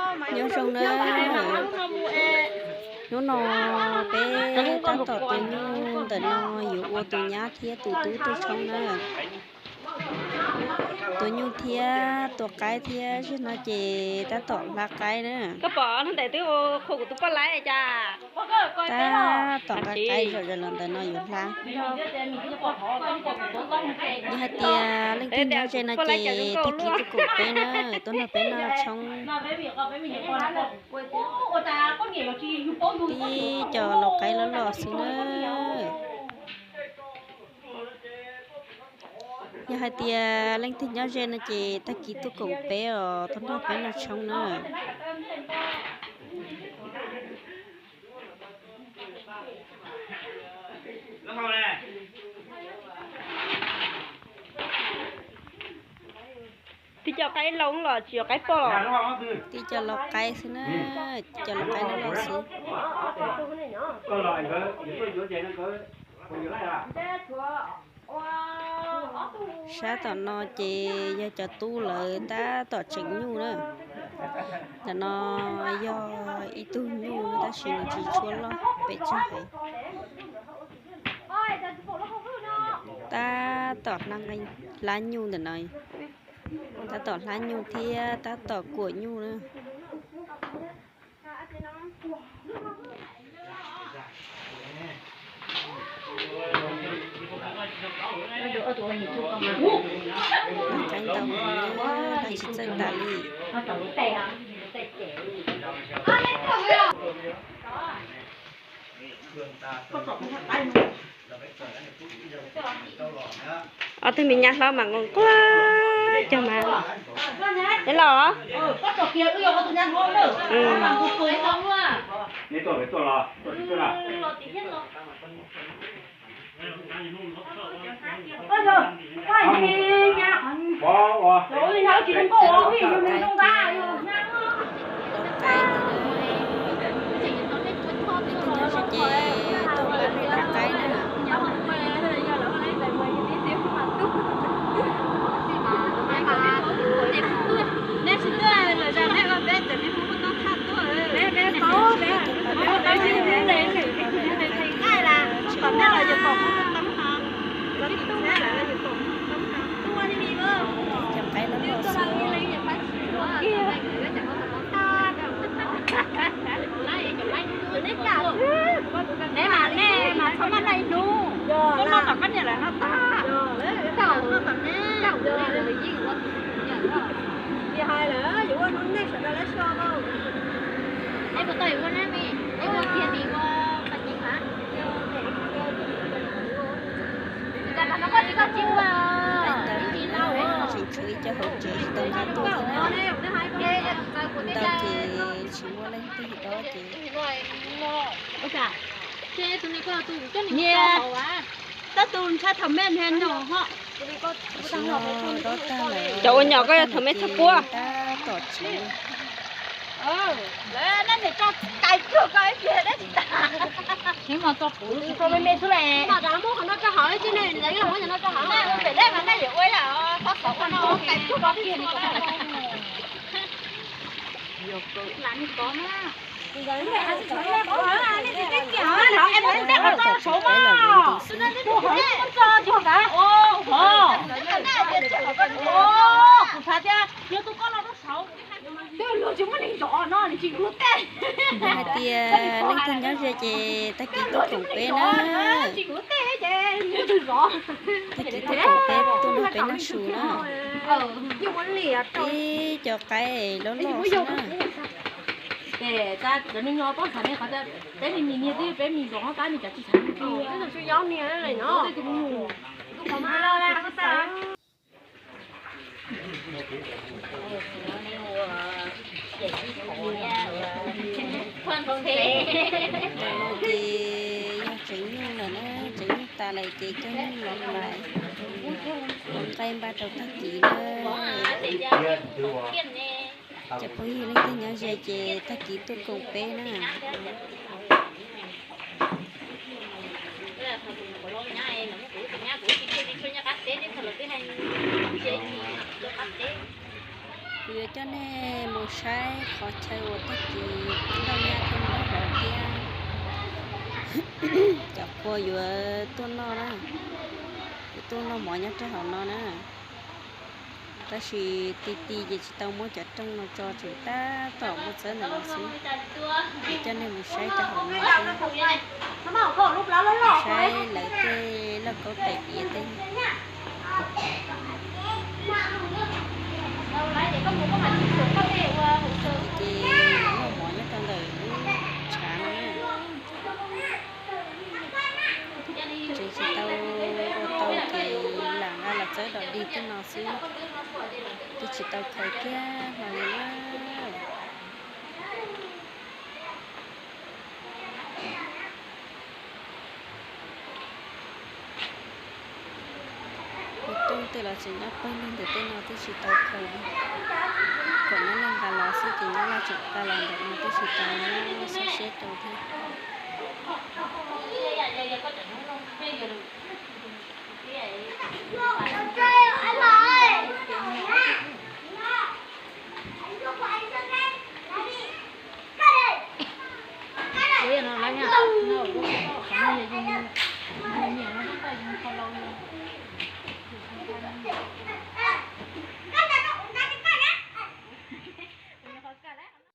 Nyob zoo na, hnub no peb tab tom tus nyuj ntawm no yuav ua tus nyab thiab tus tub tuaj tshoob na. Tus nyuj thiab tus qaib thiab zim no ces tab tom hlab qaib na. Koj pom hnub ntawd twb ua qhuas kuv tus poj laib cas? Tab tom nqa qaib zom zaws los ntawm no yuav hlab. Yog hais tias leej twg nyob ze no ces tag kis tuaj koom peb na, tuaj nrog peb noj tshoob. Tib co laus qaib loj loj xwb na. Yog hais tias leej twg nyob ze no ces tag kis tuaj koom peb os, tuaj nrog peb noj tshoob na. Tib co qaib laus los tsis yog qaib poj los? Tib co laus qaib xwb na, tib co laus qaib loj loj xwb. Sab tom no ces yog cov tub lawv tab tom tseem nyuj na. Ntawm no yog ib tug nyuj tab sis nws tsis tshua loj pes tsawg heev. Tab tom hlab nyuj ntawm no, tab tom hlab nyuj thiab tab tom kuam nyuj na. Hlab qaib ntau heev, hlab tsis txawj tas li. Ob tug me nyab hlob mas nquag nquag cog mas. Es los? Leej twg nyob ze ces tuaj pab peb hlab qaib na. Cov qaib loj loj xwb. Neb mas nej mas txhob maj noj ib hnub, tuaj noj tom koj niam lawv noj tag. Tsis hais lawm, yuav ua hnub nej sawv daws lawv so lauj. Es puas tau yuav ua na me, es ua kiag tis ua pas cev mas. Cas no koj tsis koj tsis ua. Tseem tshuav ib co hauv tsev tsis tau nqa tuaj thiab na. Ntau ces tsis muaj leej twg dob ces. Niam, tab tus ntshai thaum me niag nyom ho. Cov ua nyom koj yog thaum me txhob puab. Tab tom tsev. Lawv neb niam tso kais cuag koj ib pliag dab tsis tas. Tsis tso me me xwb le. Mas rov muab qhov no rau hauv ib tsi ne, lawv los muab cov no rau hauv. Pem dej mas nej yuav ua yam thov xov ua no kais cuag koj ib pliag. Kuv xav tias yog tus koj los rau saud. Twb luag tsis muaj neeg zov no nws tsis luag tej. Yog hais tias leej twg nyob ze ces tag kis tuaj koom peb na. Tsis luag tej ces tsis zov. Tag kis tuaj koom peb, tuaj nrog peb noj su na. Ib co qaib loj loj xwb na. Ces cov me nyuam poob xav me qhov tias peb li mis niag twb peb mis zov tab nis cov tsis xav me. Ces yog tsev nyuj lawm na, tsev nyuj tas lawm ces coj nyuj los lais, ua nqaij npaj rau tag kis na. Cov phooj ywg leej twg nyob ze ces tag kis tuaj koom peb na. Kuv yuav coj nej mus saib qhov chaw uas tag kis nroj nyab thiab nroj hov thiab cov qhua yuav tuaj noj na, yuav tuaj noj mov nyob rau hauv no na. Tab sis ti ti ces tsis tau muab cov rooj no tso, tseem tab tom muab txawb ntawm no xwb. Kuv coj nej mus saib rau hauv no thiab, saib lawv tej lauj kaub tais diav tej. Ces noj mov nyob rau ntawm lub tshav no na. Tseem tsis tau ua tau ces lam nqa los txawb dog dig tej no xwb, twb tsis tau khaws kiag hlo li na. Cov rooj tej los tseem nyob pawg lug ntawm tej no twb tsis tau khaws li. Kom nyab laj nqa los xwb ces nyab laj tseem nqa los ntawm no twb tsis tau muab xyab siab rau thiab.